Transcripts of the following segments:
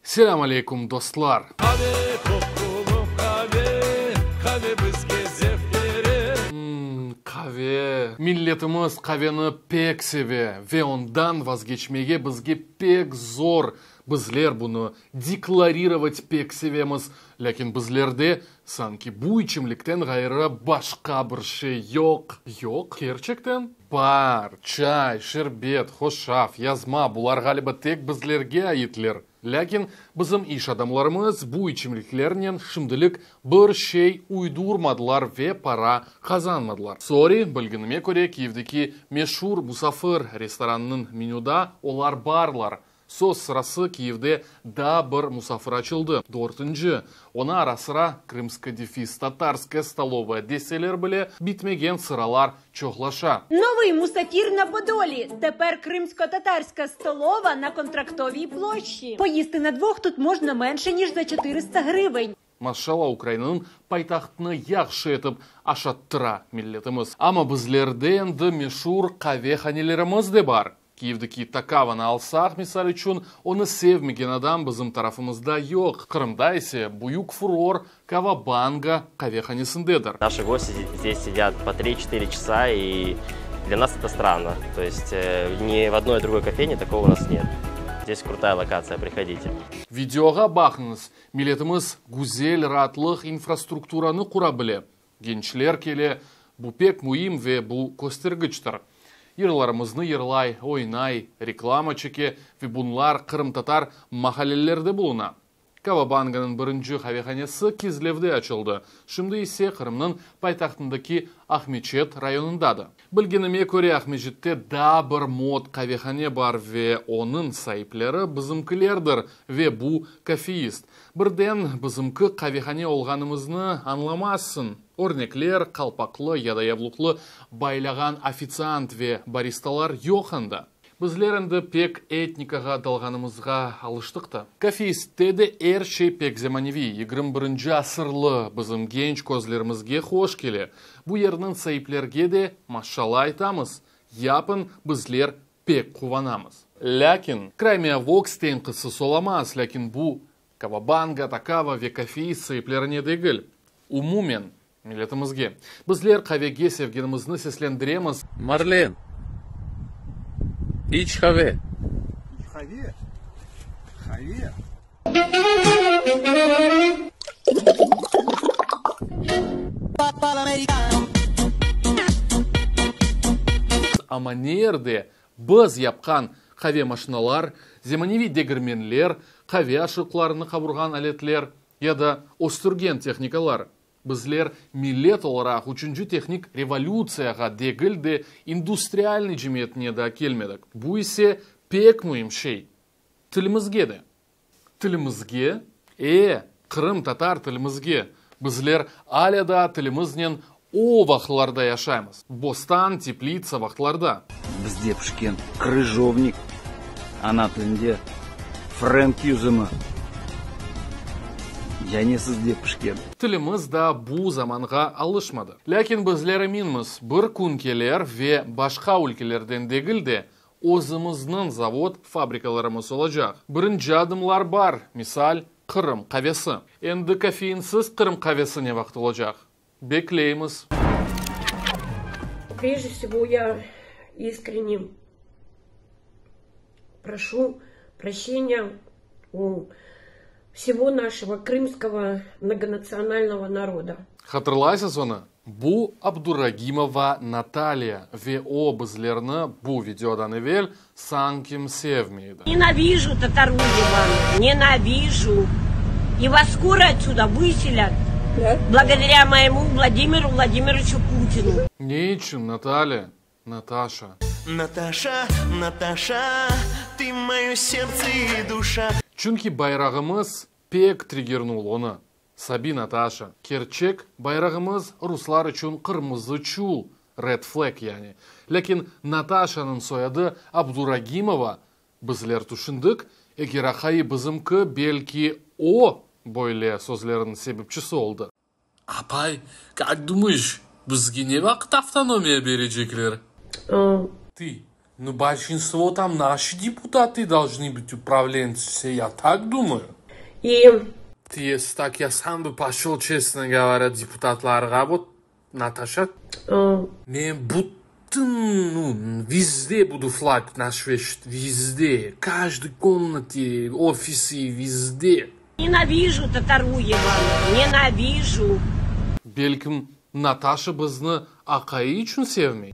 Selâm aleyküm, dostlar! Qave, qoqulı qave, Qave bizge zevq bere. Mmm, qave! Milletimiz qaveni pek seve ve ondan vazgeçmege bizge pek zor. Bizler bunı deklarirovat pek sevemiz, lâkin bizlerde sanki bu içimlikten ğayrı başqa bir şey yoq. Yoq, kerçekten? Bar, çay, şerbet, hoşaf, yazma, bular, ğaliba, tek bizlerge aitler. Lâkin bizim iş adamlarımız bu içimliklernen şimdilik bir şey uydurmadılar ve para qazanmadılar. Sorry, bilginime köre, Kiyevdeki meşur Musafir restoranınıñ menüda olar barlar. Söz sırası, Kiyevde daa bir Musafir açıldı, dörtünci. Onı ara-sıra Krımsko-tatarskaya stolovaya deseler bile, bitmegen sıralar çoqlaşa. Novıy Musafir na Podoli, teper Krimsko-tatarska stolova na Kontraktovій ploşçi. Poїsti na dvoh tut možna menşe, ніж za çotırısta ğrıven. Maşalla, Ukrainanıñ paytahtını yahşı etip aşattıra milletimiz. Amma bizlerde endi meşur qavehanelerimiz de bar. Kiyevdeki Takavanı alsaq, misal içün, onı sevmegen adam bizim tarafımızda yoq. Qırımda ise büyük furor Kavabanga qavehanesindedir. Наши гости здесь сидят по три-четыре часа, и для нас это странно. То есть ни в одной другой кофейне такого у нас нет. Здесь крутая локация, приходите. Videoğa baqıñız, milletimiz güzel raatlıq infrastrukturanı qura bile. Gençler kele, bu pek müim ve bu köstergiçtir. Yırlarımıznı yırlay, oynay, reklama çeke ve bunlar qırımtatar mahallelerde buluna. Kavabanganıñ birinci qavehanesi Kezlevde açıldı, şimdi ise Qırımnıñ paytahtındaki Aqmeçet rayonındadır. Bilgenime köre, Aqmescitte daa bir mot qavehane bar ve onıñ saipleri bizimkilerdir ve bu Kofeist. Birden bizimki qavehane olğanımıznı añlamazsıñ. Örnekler, qalpaqlı ya da yavluqlı baylağan ofitsiant ve baristalar yoq anda. Bizler endi pek etnikağa dalğanımızğa alıştıq da. Kofeistte de er şey pek zemaneviy, 21-nci asırlı, bizim genç közlerimizge hoş kele. Bu yerniñ saiplerge de maşşalla aytamız, yapın, bizler pek quvanamız. Lâkin, Crimea Vox tenqidsiz olamaz, lâkin bu Kavabanga, Takava ve Kofeist saiplerine degil, umumen milletimizge. Bizler qavege sevgenimizni seslendiremiz. Marlen, iç qave. İç qave? Qave? Amma ne yerde biz yapqan qave maşinalar, zemaneviy degirmenler, qave aşıqlarını qavurğan aletler ya da östürgen tehnikalar? Bizler millet olaraq üçünci tehnik revolütsiyağa degil de, industrialnıy cemiyetine daa kelmedik. Bu ise pek müim şey. Tilimizge de. Tilimizge? E, qırımtatar tilimizge. Bizler alâ daa tilimiznen o vaqıtlarda yaşaymız. Bostan, teplitsa vaqıtlarda. Bizde pişken krıjovnik, ana tilinde frenk yüzümi, ya ne sizde pişken? Tilimiz daa bu zamanğa alışmadı. Lâkin bizler eminmiz, bir kün keler ve başqa ülkelerden degil de, özümizniñ zavod, fabrikalarımız olacaq. Birinci adımlar bar, misal, Qırım qavesi. Endi kofeinsiz Qırım qavesi ne vaqıt olacaq? Bekleymiz. Прежде всего, я искренне прошу прощения у всего нашего крымского многонационального народа. Hatırlaysız onı? Bu Abduragimova Nataliya ve o bizlerni bu videodan evel sankim sevmey edi. Ненавижу татару ебаную, ненавижу. И вас скоро отсюда выселят. Благодаря моему Владимиру Владимировичу Путину. Ne içün, Nataliya? Nataşa. Наташа, Наташа, ты мое сердце и душа. Çünki bayrağımız pek trigernul onı. Sabi Nataşa, kerçek bayrağımız ruslar içün qırmızı çul, red flag yani. Lâkin Nataşanıñ soyadı Abduragimova, bizler tüşündik, eger aqayı bizimki, belki o böyle sözlerniñ sebepçisi oldı. Apay, kak dumayeş, bizge ne vaqıt avtonomiya berecekler? Ты. Nu, bolşinstvo tam naşi deputatı dolžnı bıt upravlentsı vse, ya tak dumayu. И Esli tak, ya sam bı poşol, çestno govorâ, deputatlarğa, vot, Nataşa. Men bütün, nu, vezde budu flag naş veşat, vezde, každıy komnate, ofisi, vezde. Ненавижу татару ебаную, ненавижу. Belkim, Nataşa bizni aqayı içün sevmey?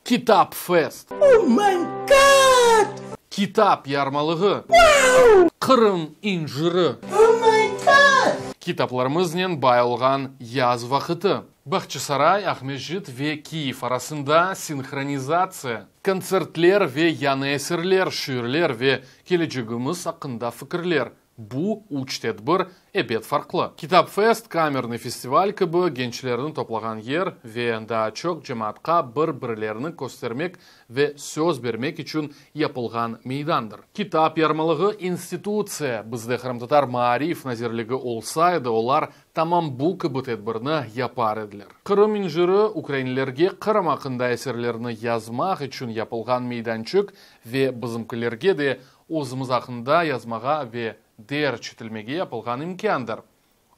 Kitap fest! Oh my God! Kitap yarmalığı! Wow! Qırım inciri! Oh my God! Kitaplarımıznen bay olğan yaz vaqıtı. Bağçasaray, Aqmescit ve Kiyev arasında sinhronizatsiya. Kontsertler ve yañı eserler, şiirler ve kelecegimiz aqqında fikirler. Bu üç tedbir, ebet, farqlı. Kitap fest, kamernıy festival kibi gençlerni toplağan yer ve daa çoq cemaatqa bir-birlerini köstermek ve söz bermek içün yapılğan meydandır. Kitap yarmalığı institutsiya, bizde Qırımtatar maarif nazirligi olsa edi, olar tamam bu kibi tedbirni yapar ediler. Qırım inciri, ukrainlerge Qırım aqqında eserlerni yazmaq içün yapılğan meydançıq ve bizimkilerge de özümiz aqqında yazmağa ve derc etilmege yapılğan imkândır.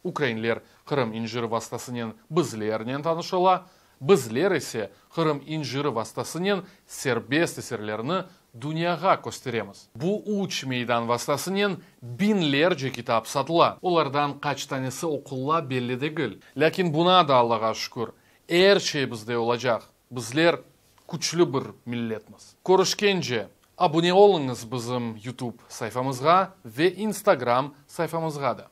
Ukrainler Qırım inciri vastasınen bizlernen tanış ola, bizler ise Qırım inciri vastasınen serbest eserlerni dünyağa kösteremiz. Bu üç meydan vastasınen biñlerce kitap satıla. Olardan qaç tanesi oqula belli degil. Lâkin buña da Allağa şükür, er şey bizde olacaq. Bizler küçlü bir milletmiz. Körüşkence, abune oluñız bizim YouTube sayfamızğa ve Instagram sayfamızğa da.